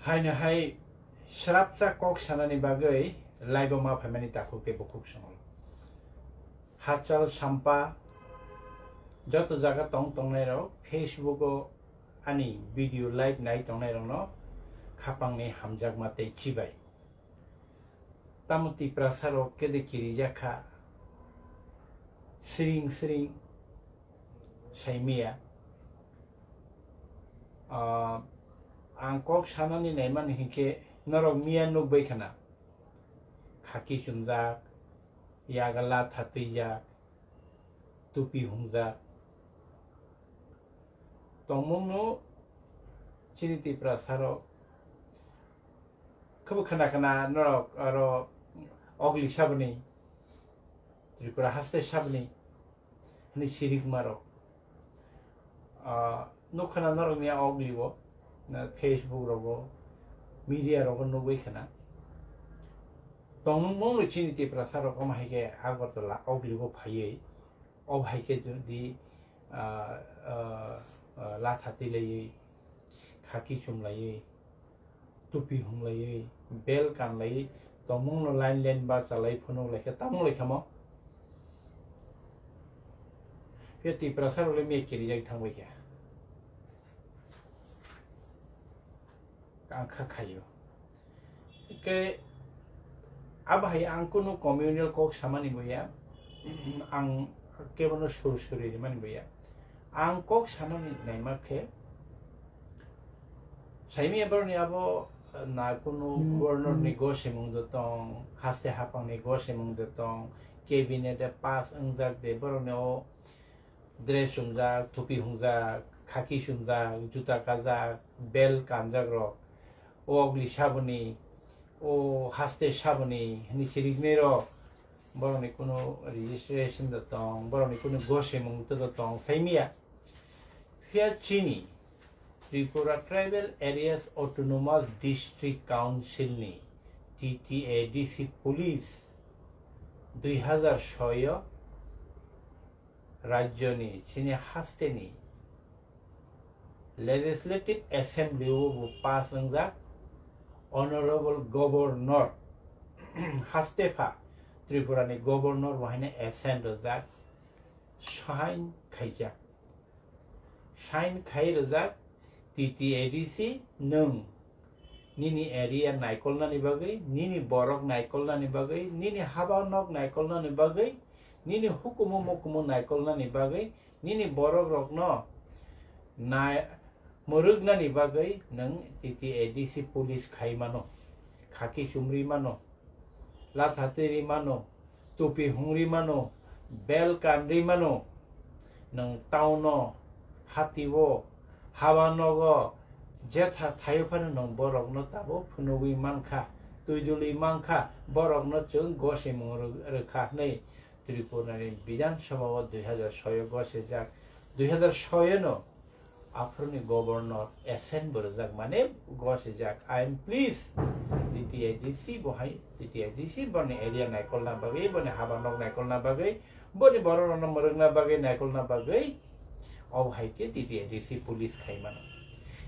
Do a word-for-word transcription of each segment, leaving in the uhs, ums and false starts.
Haino hai srapsa kok sanani bagwi live-o ma phaimani takhuk tei bukhuk songlo. Hachal Sampa joto jaga tong tongnairok Facebook-o ani video live nai tongnairokno khapangni hamjakma tei chibai. Tamo Tiprasa rok kede kirijak kha, siring siring saimaya. Ah, ang kok sanani naimani hinkhe norok miya nukbai khana, khaki chumjak, yaga latha twijak, tupi hungjak. Tongmungno chini Tiprasa rok khebo khana khana norok aro ogli saboni, Tripura haste saboni hwnwi sirikma rok. Ah, nukha na norok ni a ogli o, na Facebook rogo, media rogo nugwi khana. Tongmung mungno chini Tiprasa rok omo hai khe Agartala ogli o phaiwi, ob hai khe jodi, ah, ah, ah, latha twi laiwi, khaki chum laiwi, tupi hum laiwi, bel kan laiwi, tongmung no line line ba chalai phunuk lai khe tamung lai khamo. Phiya Tiprasa rok le miya kirijak thangbai khe. Ang kha khayo. Ke abo hai ang kunu communal kok samani boya, ang kebono sur suri rimani boya. Ang kok sanani naima khe, saimi boroni abo na kunu governor ni gosemung do tong, haste hapang ni gosemung do tong, cabinet de pass wngjak de boroni o dress chumjak, thupi hungjak, khaki chumjak, juta kajak, bel kanjak rok, o ogli saboni, o haste saboni hwnwi siriknai rok, borokni kunu registration da tong, borokni kunu gosemung da tong, saimiya. Phiya chini Tripura Tribal Areas Autonomous District Council ni T T A D C police dui hazar soi o rajyoni chini hasteni Legislative Assembly o bo pass wngjak, Honorable Governor hastepha Tripura ni Governor bo haino assent rwjak, sign khaijak. Sign khai rwjak, T T A D C nwng nini area naikolnani bagwi, nini borok naikolnani bagwi, nini haba nok naikolnani bagwi, nini hukumu mukumu naikolnani bagwi, nini borok rokno nai-, mwrwknani bagwi nwng T T A D C police khai mano, khaki chumri mano, latha twi ri mano, tupi hungri mano, bel kanri mano, nwng town o, hati o, haba nogo, jetha thaio phano nwng borokno tabuk phunugwi mankha, twi dulwi mankha, borokno chwng gosimung rw-, rwkha hwnwi Tripura ni Bidhan Sabha o dui hazar soi o gosijak, dui hazar soi o no aphuruni governor assent bo rwjak, mane gosijak. I am pleased, T T A D C bo hai, T T A D C boni area naikolna bagwi, boni haba nok naikolna bagwi, boni borok rokno mwrwkna bagwi, naikolna bagwi, obo hai khe T T A D C police khai mano.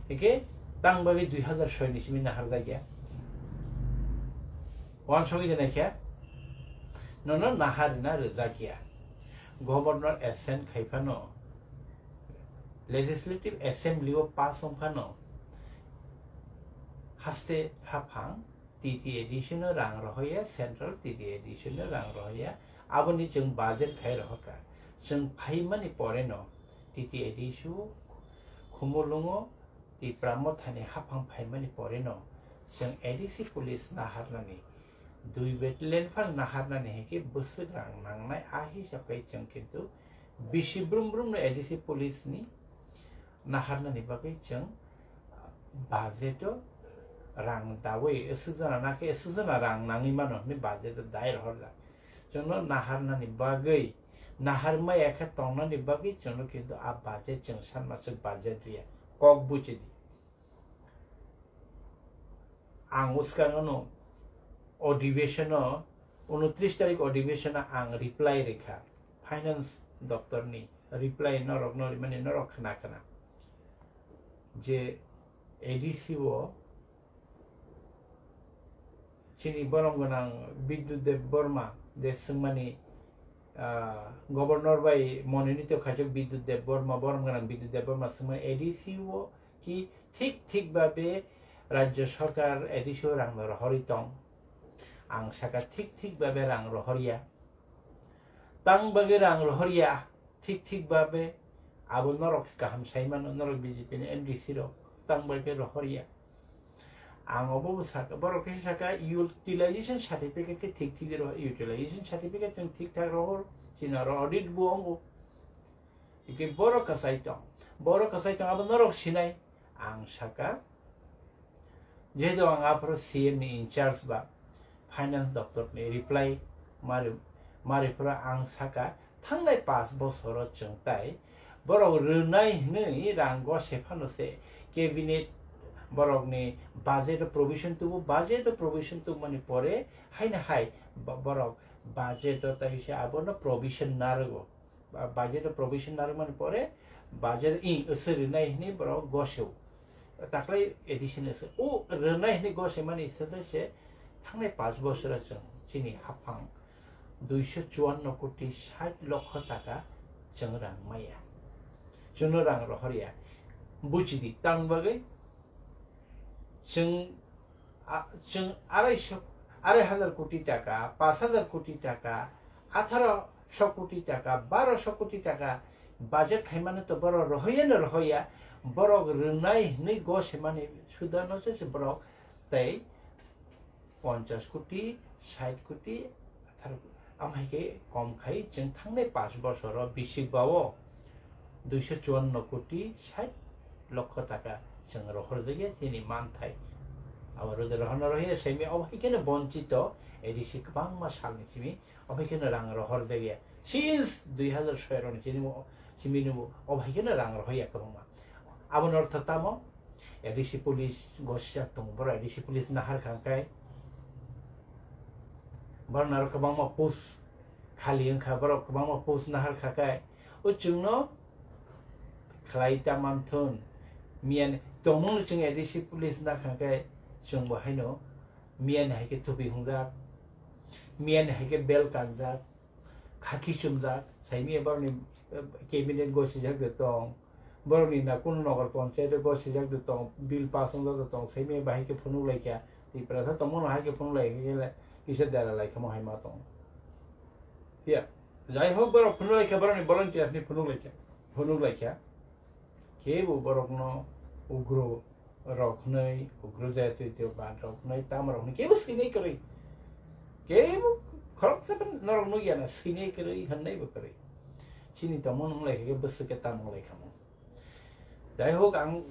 Hingkhe tang bagwi dui hazar soi ni simi naharjak ya. Wansugwi de naikhe, nono naharina rwjak ya. Governor assent khai phano, Legislative Assembly o pass wng phano, haste haphang T T A D C no rang rohoya, Central T T A D C no rang rohoya, aboni chwng budget khai rohorkha. Chwng phaimani pore no T T A D C o Khumulwngo Tipra Mothani haphang phaimani pore no chwng A D C police naharnani, dui battalion phano naharnani hinkhe bwswk rang nangnai, a hisab khai chwng kintu bisi brum brum no A D C police ni naharnani bagwi chwng budget o rang dawi, aswk jona nakhe aswk jona rang nangwi mano hwnwi budget o dai rohorjak. Chwngno naharnani bagwi, nahar maya khe tongnani bagwi chwngno kintu a budget chwng sanmaswk budget riya. Kok buchidi. Ang bwskango no adhibeshon o, unotris tarik adhibeshon o ang reply rikha, finance doptor ni reply norok no rimani norok khna khna je A D C o Chini borom gwnang Bidyut Deb Borma de swngmani, ah, governor bai mononito khaijak Bidyut Deb Borma, borom gwnang Bidyut Deb Borma swngmani A D C o ki thik thik babe rajya sarkar A D C o rang rohorwi tong. Ang saka thik thik babe rang rohorya. Tang bagwi rang rohorya, thik thik babe abo norok kaham sai mano, norok B J P ni M D C rok tang bagwi rohorya. Ang obo bo saka, borok khe saka utilization certificate khe thik thik rohor, utilization certificate chwng thik thak rohor, chini oro audit bo wngo. Hikhe borok kwchai tong, borok kwchai tong abo norok sinai. Ang saka, jehetu ang aphuru C M ni in charge ba finance doptor ni reply mari, mari phuru ang saka, thangnai pash bosoro chwng tai borok rwnai hwnwi rang gose phano se cabinet borokni budget o provision tubu, budget o provision tubumani pore haino hai bo-, borok budget o tai se abono provision narwgo. Ba-, budget o provision narwkmani pore budget i aswk rwnai hwnwi borok goseo. Taklai addition aswk. O rwnai hwnwi gosemani sede se thangnai pash bosoro chwng chini haphang duiso chuanno koti sait lokho taka chwng rang maya. Chwngno rang rohorya. Buchidi, tang bagwi chwng, a, chwng arai so, arai hajar koti taka, pash hajar koti taka, atharo so koti taka, baro so koti taka budget khaimano to borok rohoyano rohoya, borok rwnai hwnwi gosemani sudano se se borok tei ponchas koti, sait koti, atharo koti. Am hai khe kom khai chwng thangnai pash bosoro bisik bao duiso chuanno koti sait lokho taka chwng rohorjakya chini manthai. Abo rwja rohorna rohya semi, obo hai kheno bonchito A D C kwbangma salni simi, obo hai kheno rang rohorjakya. Since dui hazar soi roni chini bo, simi nubo, obo hai kheno rang rohorya kwbangma. Aboni ortho tamo? A D C police gosijak tongo, borok A D C police nahar kha khe, borok naro kwbangma post khali wngkha, borok kwbangma post nahar kha khe, o chwngno khlai ta manthun, miyan tongmungno chwng A D C police nakha khe, chwngbo haino miyan hai khe thupi hungjak, miyan hai khe bel kanjak, khaki chumjak, saimaya borokni, eh, cabinet gosijak de tong, borokni na kunu nogar ponchayat o gosijak de tong, bill pass wngjak de tong, saimaya bahai khe phunuk laikha, Tiprasa tongmano hai khe phunuk laikha khe kisa dera laikha mo hai ma tong. Ya, jai hok borok phunuk laikha, borokni volunteer ni phunuk laikha, phunuk laikha. Kebo borokno ugro rok hwnwi, ugro jatitio bad rok hwnwi, tamo rok hwnwi kebo swinai kwrwi. Kebo khoroksa norok nukya na swinai kwrwi, hwnwi bo kwrwi. Chini tongmung wng lai khe bwswk khe tamo wng lai kha mo. Jai hok, ang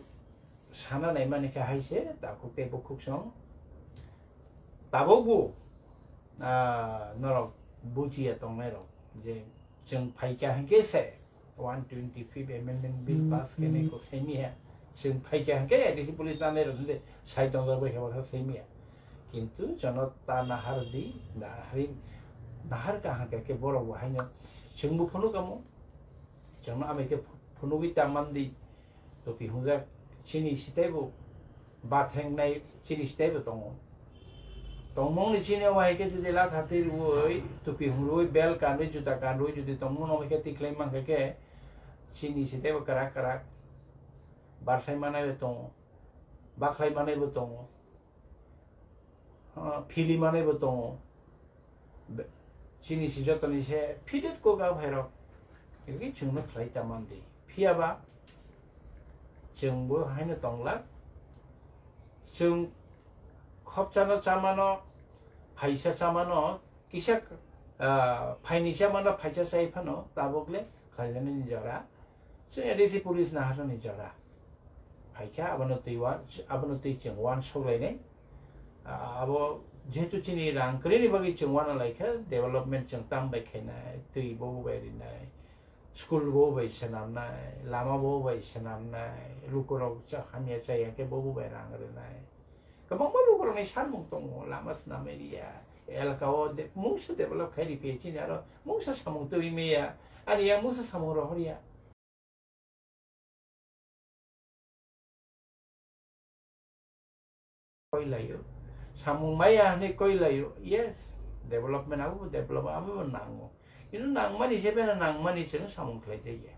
sana naimani khe hai se, takhuk tei bukhuk song. Tabuk bo, ah, norok bujiya tongnai rok je chwng phaikha hwnkhe se, one twenty-fifth Amendment Bill pass khe nai kok saimiya. Chwng phaikha hwnkhe A D C police nanai rok hwnkhe sai tongjak bai khe baksa saimiya. Kintu jono ta nahar di, nahar, nahar ka hwnkhe khe borok bo haino chwngbo phunuk kamo. Chwngno amai khe phunugwi ta man di. Topi hungjak chini sitaibo bathengnai chini sitaibo tongo. Tongmungni chini o hai khe jodi latha twi rwui, tupi hwngrwui, bel kanwi, juta kanwi jodi tongmung no hai khe tikhlai mankha khe chini sitaibo kwrak kwrak barsai manaibo tongo, bakhlai manaibo tongo, ah, phili manaibo tongo. Be-, chini si jotoni se fitted kok a bhairok. Egi chwngno khlai ta man di. Phiyaba chwngbo haino tonglak. Chwng khopchano chamano, phaisa chamano, kisa, ah, phaini chamano phaisa chai phano tabukle khlainani jora. Chwng A D C police naharani jora. Phaikha abono twi wan, abono twi chwng wan soklainai. Ah, abo jehetu chini rang kwrwini bagwi chwng wana laikha, development chwng tam bai khainai, twi bo bai rinai, school bo bai swnamnai, lama bo bai swnamnai, lukurok cha-, hamya chaya khe bo bai rang rwnai. Kwbangma lukurokni sanmung tongo, lama swnamwi riya, elaka o de-, mungsa develop khai riphiya chini aro mungsa samung twi maya, ani yang mungsa samung rohorya. Koi laio. Samung maya hwnwi koi laio, yes, development abo bo develop, abo bo nango. Kintu nangmani se bena nangmani chwng samung khlai jaya.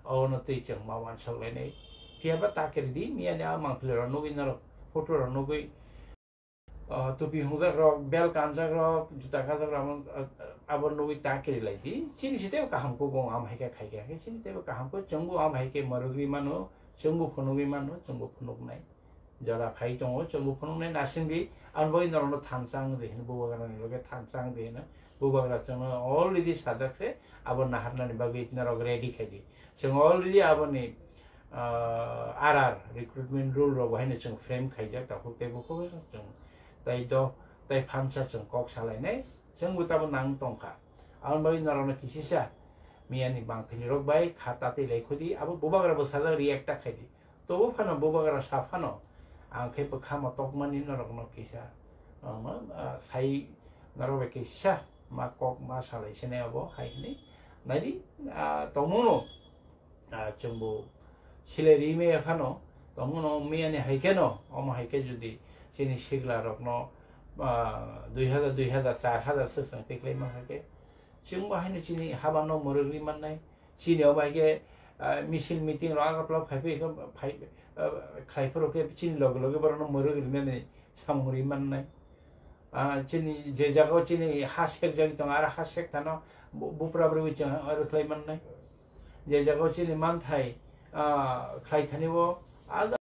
Obono twi chwng ma uansuk lainai. Phiya ba ta kiri di, miyani a mangpili rok nugwi norok photo rok nugwi, ah, tupi hungjak rok, bel kanjak rok, juta kajak rok, amo, ah, abo nugwi ta kiri lai di. Chini se teibo kaham kuk wng, am hai khe khai khe, chini teibo kaham kuk chwngbo am hai khe mwrwgwi mano, chwngbo phunugwi mano, chwngbo phunuknai. Jora phai tongo, chwngbo phunuknai nasing di, ang bai norokno thansa wng di hino, bubagrani loge thansa wng di hino, bubagra chwngno already sajak se, abo naharnani bagwi norok ready khai di. Chwng already aboni, ah, R R, recruitment rule rok bo haino chwng frame khaijak, takhuk tei bukhuk chwng tai do, tai phansa chwng kok salainai, chwngbo tamo nang tongkha. Aboni bagwi norokno kisisa miyani bangphili rok bai kha tatwi lai khudi, abo bubagra bo sajak react ta khai di. Tobo phano bubagra sa phano, ang khe bwkha motokmani norokno kisa, ah, ma, ah, sai norok bai kisa ma kok ma salai sinai abo hai hwnwi. Naidi, ah, tongmungno, ah, chwngbo silai ri maya phano tongmungno miyani hai kheno, omo hai khe jodi chini sigla rokno, ah, dui hazar, dui hazar, char hazar swk chwng tiklai man kha khe, chwngbo haino chini habano mwrwgwi mannai. Chini omo hai khe, ah, misil meeting rok Agartala phai phai khe phai, ah, khlai phuru khe chini loge loge borokno mwrwk rinani samung ri mannai. Ah, chini je jagao chini ha sekjagwi tongo, aro ha sek thano bu-, bupra bwrwi chwng aro khlai mannai. Je jagao chini manthai, ah, khlai thani o, ah,